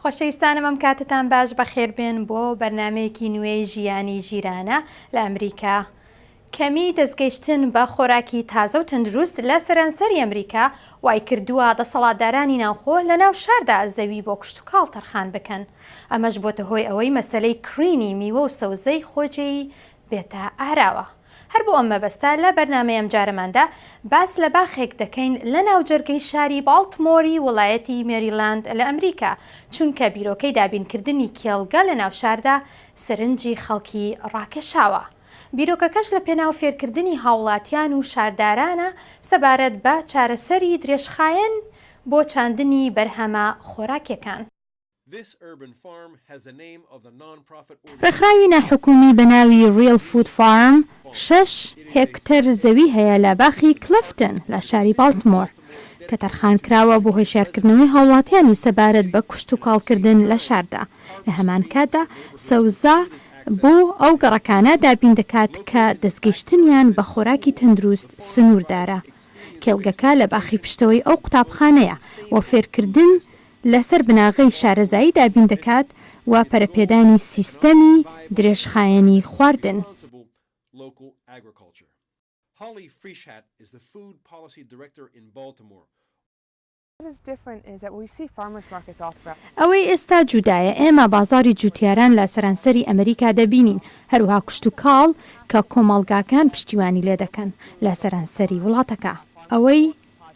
خۆشەویستانم ئەم کاتتان باش بەخێربێن بۆ بەرنمەیەکی نوێی ژیانی ژیرانە لە ئەمریکا. کەمی دەستگەیشتن بە خۆراکی تازە و تەندروست لە سەرانسەری ئەمریکا وایکردووە دەسەڵاتدارانی ناوخۆ لە ناو شاردا زەوی بۆ کشتوکاڵ تەرخان بکەن. ئەمەش بۆتە هۆی ئەوەی مەسەلەی کڕینی میوە و سەوزەی خۆجێی بێتە ئاراوە. هەر بۆ ئەم مەبەستە لە بەرنامەی ئەمجارەماندا باس لە باخێک دەکەین لە ناوجەرگەی شاری باڵتمۆری وڵایەتی مێریلاند لە ئەمریکا، چونکە بیرۆکەی دابینکردنی کێڵگە لە ناو شاردا سەرنجی خەڵکی ڕاکێشاوە. بیرۆکەکەش لە پێناو فێرکردنی هاوڵاتیان و شاردارانە سەبارەت بە چارەسەری درێژخایەن بۆ چاندنی بەرهەمە خۆراکیەکان. ڕێکخراوی ناحکومی بە ناوی Real Food Farm شەش هێکتەر زەوی هەیە لە باخی کلفتن لە شاری باڵتمۆر کە تەرخانکراوە بۆ هۆشیارکردنەوەی هاوڵاتیانی سەبارەت بە کشتوکاڵکردن لە شاردا لە هەمان کاتدا سەوزە بۆ ئەو گەڕەکانە دابین دەکات کە دەستگەیشتنیان بە خۆراکی تەندروست سنووردارە. کێڵگەکە لە باخی پشتەوەی ئەو قوتابخانەیە و فێرکردن لەسەر بناغەی شارەزایی دابین دەکات و پەرەپێدانی سیستەمی درێژخایەنی خواردن. ئەوەی ئێستا جودایە، ئێمە بازاڕی جوتیاران لە سەرانسەری ئەمریکا دەبینین، هەروەها کشتوکاڵ کە کۆمەڵگاکان پشتیوانی لێدەکەن لە سەرانسەری وڵاتەکە. ئەوەی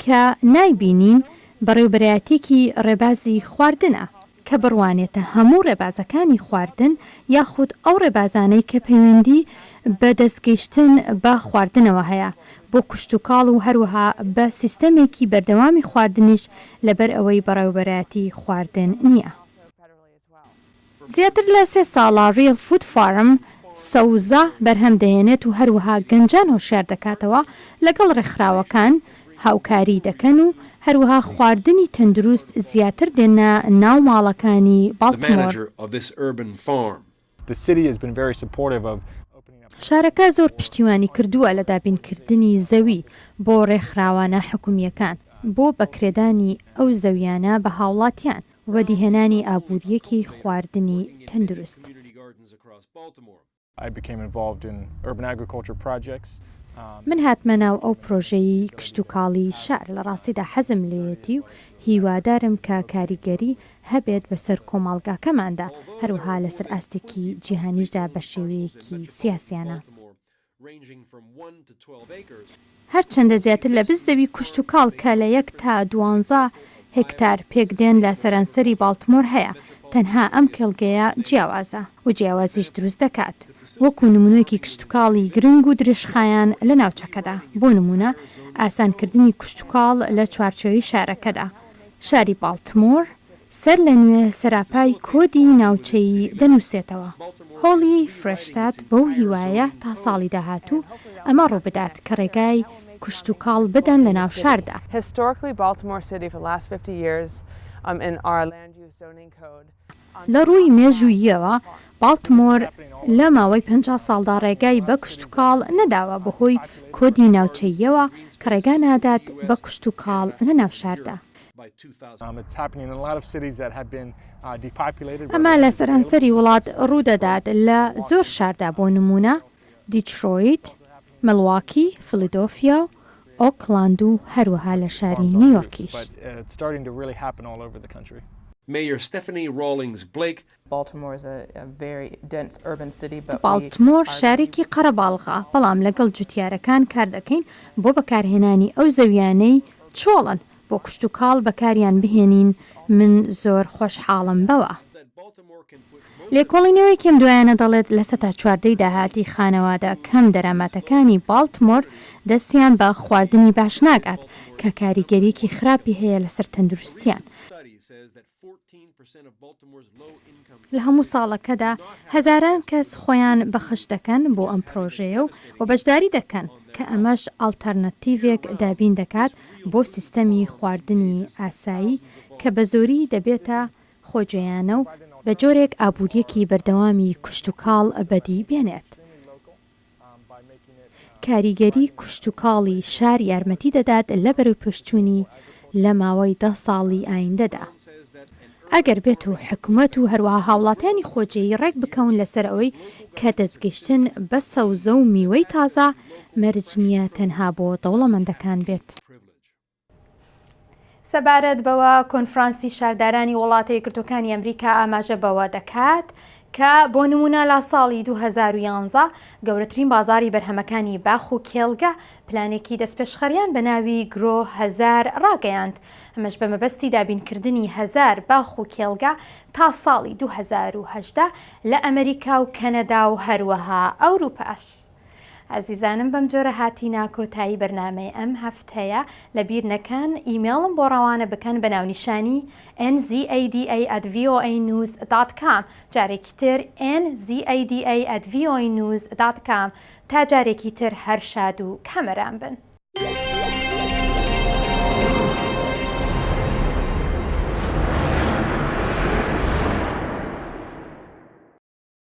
کە نایبینین بەڕێوبەرایەتیەکی ڕێبازی خواردنە کە بڕوانێتە هەموو ڕێبازەکانی خواردن یاخود ئەو ڕێبازانەی کە پەیوەندی بە دەستگەیشتن بە خواردنەوە هەیە بۆ کشتوکاڵ و هەروەها بە سیستەمێکی بەردەوامی خواردنیش لەبەر ئەوەی بەڕێوبەرایەتی خواردن نییە. زیاتر لە سێ ساڵە Real Food Farm سەوزە بەرهەم دەهێنێت و هەروەها گەنجان هۆشیار دەکاتەوە، لەگەڵ ڕێکخراوەکان هاوکاری دەکەن و هەروەها خواردنی تەندروست زیاتر دێنە ناو ماڵەکانی باڵتمۆر. شارەکە زۆر پشتیوانی کردووە لە دابینکردنی زەوی بۆ ڕێکخراوە ناحکومییەکان بۆ بەکرێدانی ئەو زەویانە بە هاوڵاتیان. وەدیهێنانی ئابوورییەکی خواردنی تەندروست. من هاتمە ناو ئەو پرۆژەی کشتوکاڵی شار، لە ڕاستیدا حەزم لێیەتی و هیوادارم کە کاریگەری هەبێت بەسەر کۆمەڵگاکەماندا، هەروەها لەسەر ئاستێکی جیهانیشدا بە شێوەیەکی سیاسیانە. هەرچەندە زیاتر لە 20 زەوی کشتوکاڵ کە لە یەک تا دوانزە هێکتار پێکدێن لە سەرانسەری باڵتمۆر هەیە، تەنها ئەم کێڵگەیە جیاوازە و جیاوازیش دروست دەکات وەکو نمونەیەکی کشتوکاڵی گرنگ و درێژخایەن لە ناوچەکەدا، بۆ نمونە ئاسانکردنی کشتوکاڵ لە چوارچێوەی شارەکەدا. شاری باڵتمۆر سەر لە نوێ سەراپای کۆدی ناوچەیی دەنووسێتەوە. هۆڵی فرێشتات بەو هیوایەیە تا ساڵی داهاتوو ئەمە ڕووبدات کە ڕێگای کشتوکاڵ بدەن لە ناو شاردا. لە ڕووی مێژووییەوە باڵتمۆر لە ماوەی 50 ساڵدا ڕێگای بە کشتوکاڵ نەداوە بەهۆی کۆدی ناوچەییەوە کە ڕێگا نادات بە کشتوکاڵ لە ناو شاردا. ئەمە لە سەرانسەری وڵات ڕوودەدات لە زۆر شاردا بۆ نموونە دیترۆیت، ملواکی، فیلادۆفیا و ئۆکلاند و هەروەها لە شاری نیویۆرکیش. Mayor Stephanie Rawlings Blake باڵتمۆر شارێکی قەرەباڵغە، بەڵام لەگەڵ جوتیارەکان کاردەکەین بۆ بەکارهێنانی ئەو زەویانەی چۆڵن بۆ کشتوکاڵ بەکاریان بهێنین، من زۆر خۆشحاڵم بەوە. لێکۆڵینەوەیەکی ئەم دوایانە دەڵێت 14% ی داهاتی خانەوادە کەم دەرامەتەکانی باڵتمۆر دەستیان بە خواردنی باش ناگات، کە کاریگەرییەکی خراپی هەیە لەسەر تەندروستیان. لە هەموو ساڵەکەدا هەزاران کەس خۆیان بەخش دەکەن بۆ ئەم پرۆژەیە و بەشداری دەکەن، کە ئەمەش ئاڵتەرناتیڤێک دابین دەکات بۆ سیستەمی خواردنی ئاسایی کە بەزۆری دەبێتە خۆجێیانە و بە جۆرێک ئابوورییەکی بەردەوامی کشتوکاڵ بەدی بێنێت. کاریگەری کشتوکاڵی شار یارمەتی دەدات لە بەرەوپێشچوونی لە ماوەی دە ساڵی ئایندەدا. ئەگەر بێت و حکومەت و هەروەها هاوڵاتیانی خۆجێیی ڕێک بکەون لەسەر ئەوەی کە دەستگەیشتن بە سەوزە و میوەی تازە مەرج نییە تەنها بۆ دەوڵەمەندەکان بێت. سەبارەت بەوە کۆنفرانسی شاردارانی وڵاتە یەکگرتووەکانی ئەمریکا ئاماژە بەوە دەکات کە بۆ نموونە لە ساڵی 2011 گەورەترین بازاری بەرهەمەکانی باخ و کێڵگە پلانێکی دەستپێشخەریان بە ناوی Grow هەزار ڕاگەیاند ئەمەش بە مەبەستی دابینکردنی هەزار باخ و کێڵگە تا ساڵی 2018 لە ئەمریکا و کەنەدا و هەروەها ئەوروپاش. ئازیزانم بەم جۆرە هاتینە کۆتایی بەرنامەی ئەم هەفتەیە لەبیر نەکەن ئیمێڵم بۆ ڕەوانە بکەن بە ناونیشانی nzada@voanews.com جارێکی تر nzada@voanews.com تا جارێکی تر هەر شاد و کامەران بن.